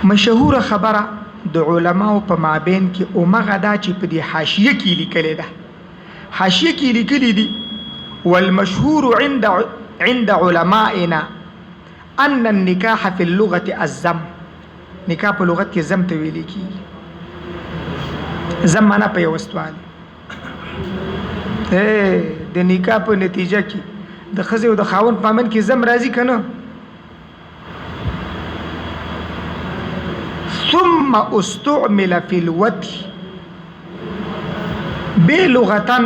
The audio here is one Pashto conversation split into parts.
مشهوره خبره د علماو په مابین کې اومغه ده چې په دې حاشیه کې لیکلې ده. حاشیه کې لیکلي دي، والمشهور عند علمائنا ان النکاح فی اللغة الضم. نکاح په لغت کې ضم ته ویل کیږي. ضم معنا پیوستوالی. د نکاح په نتیجه کې د ښځې او د خاوند په منځ کې ضم راځي که نه؟ ثم استعمل فی الوتی بے لغتن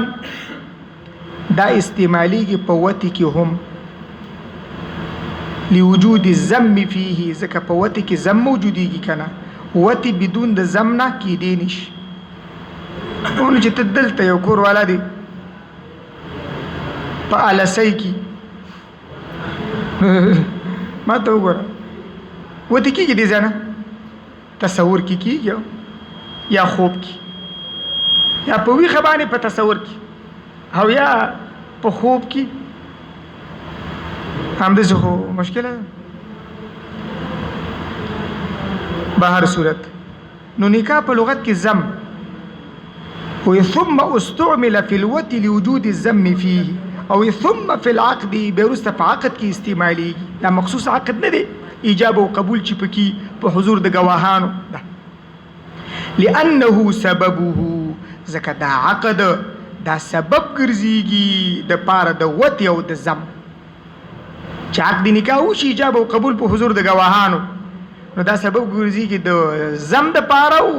دا استعمالیږي په وتی کې هم، لوجود الذم فيه، ځکه په وتی کې ذم موجودیږي کنه، وتی بدون د ذم نه کیدی نشي. اون چې ته دلته یو کور والا دی په السۍ کې ما ته وګوره، وتی کېږي دې ځای نه تصور کې کېږي یا خوب کې یا په ویښه باندې په تصور کې او یا په خوب کې، همداسې خو مشکله ده. به هر صورت نو نکاح په لغت کې ضم وي، ثم استعمل في الوت لوجود الذم فيه، او ثم في العقد، بیا وروسته په عقد کې استعمالیږي. دا مخصوص عقد نه دی، ایجاب او قبول چې پکې په حضور د ګواهانو ده، لأنه سببه، ځکه دا عقد دا سبب ګرځيږي د پاره د وت او د ضم. چې عقد نکاح وشي، ایجاب او قبول په حضور د ګواهانو، نو دا سبب ګرځيږي د ضم د پاره او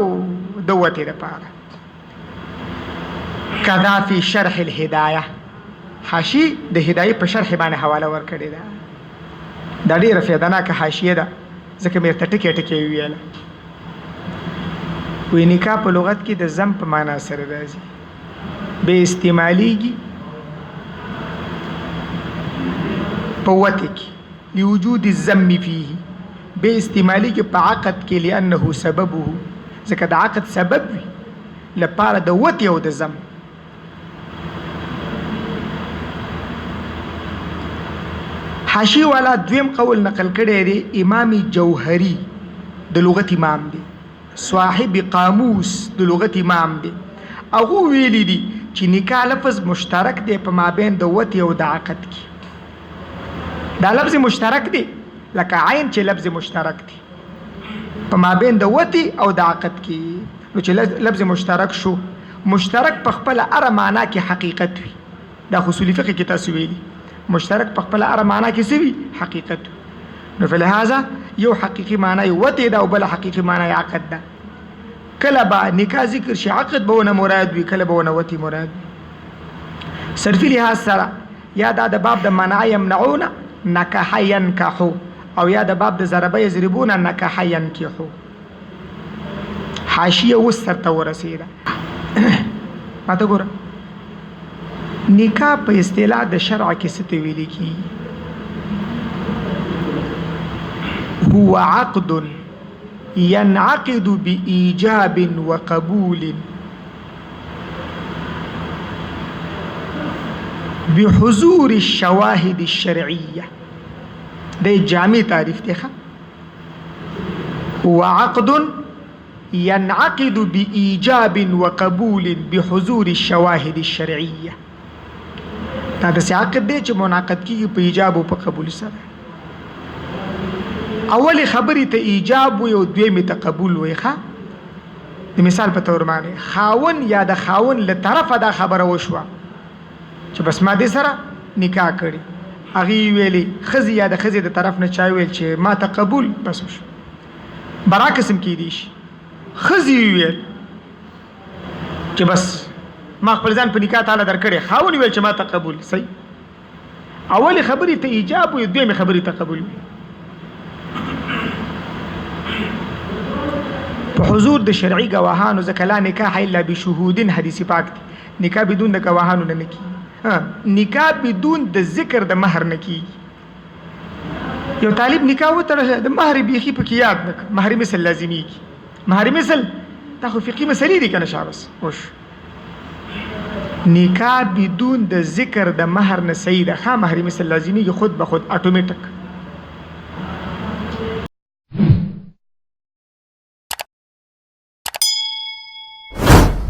د وتې د پاره. کذا فی شرح الهدایه، حاشی د هدایه په شرح باندې حواله ورکړې ده. دا ډیره فایدهناکه حاشیه ده، ځکه مې ورته ټکی ټکی وویله. وی نکاح په لغت کې د ضم په معنا سره راځي، به استعمالیږي په وته کې لوجود الذم فيه، به استعمالیږي په عقد کې لأنه سببه، ځکه د عقد سبب وي لپاره د وتې او د ضم. حاشی والا دویم قول نقل کړی دی، امام جوهری د لغت امام دی، صاحب قاموس د لغت امام دی، هغه ویلی دی چې نکاح لفظ مشترک دی په مابین د وتې او د عقد کې. دا لفظ مشترک دی لکه عین چې لفظ مشترک دی په مابین د وتې او د عقد کې. نو چې لفظ مشترک شو، مشترک په خپل اره معنا کې حقیقت وي. دا اصول فقه کې تاسو ویلي، مشترک په خپل اره معنا کې څه وي؟ حقیقت وي. نو فلهذا یو حقیقي معنا یې وتې ده او بله حقیقي معنا یې عقد ده. کله به نکاح ذکر شي عقد به ونه مراد وي، کله به ونه وتې مراد وي. صرفي لحاظ سره یا دا د باب د منع یمنعون نکح ینکحو، او یا د باب د ضربه یضربون نکح ینکحو. حاشیه اوس سرته ورسېده. ماته ګوره، نکاح په اصطلاح د شرع کې څه ته ویل کېږي؟ هو عقد ينعقد بإيجاب وقبول بحضور الشواهد الشرعية. د جامع تعریف دی. هو عقد ينعقد بإيجاب وقبول بحضور الشواهد الشرعية. دا د عقد دی چې منعقد کیږي په ایجاب او په قبول سره. اول خبرې ته ایجاب وي او دویمې ته قبول وي. ښه، د مثال په تور باندې خاون یا د خاون له طرفه دا خبره وشوه چې بس ما دې سره نکاح کړې، هغې ویلې ښځې یا د ښځې د طرف نه چا ویل چې ما ته قبول، بس وشو. برعکس هم کېدی شي، ښځې ویل چې بس ما خپل ځان په نکاح تعالی درکړی، خاون ویل چې ما ته قبول. صحیح، اولې خبرې ته ایجاب وي، دویمې خبرې ته قبول وي. په حضور د شرعي ګواهانو، ځکه لا نکاح الا بشهود، حدیث پاک دی، نکاح بدون د ګواهانو نه کیږي، نکاح بدون د ذکر د مهر نه کیږي. یو طالب نکاح وتړله، د مهر بیخي پکې یاد نه کړ، مهر مثل لازمیږي. مهر مثل دا خو فقهي مسلې دي که نه؟ شابس وش نکاح بدون د ذکر د مهر نه صحیح ده. ښه، مهر مثل لازمیږي خود به خود اتوماتیک.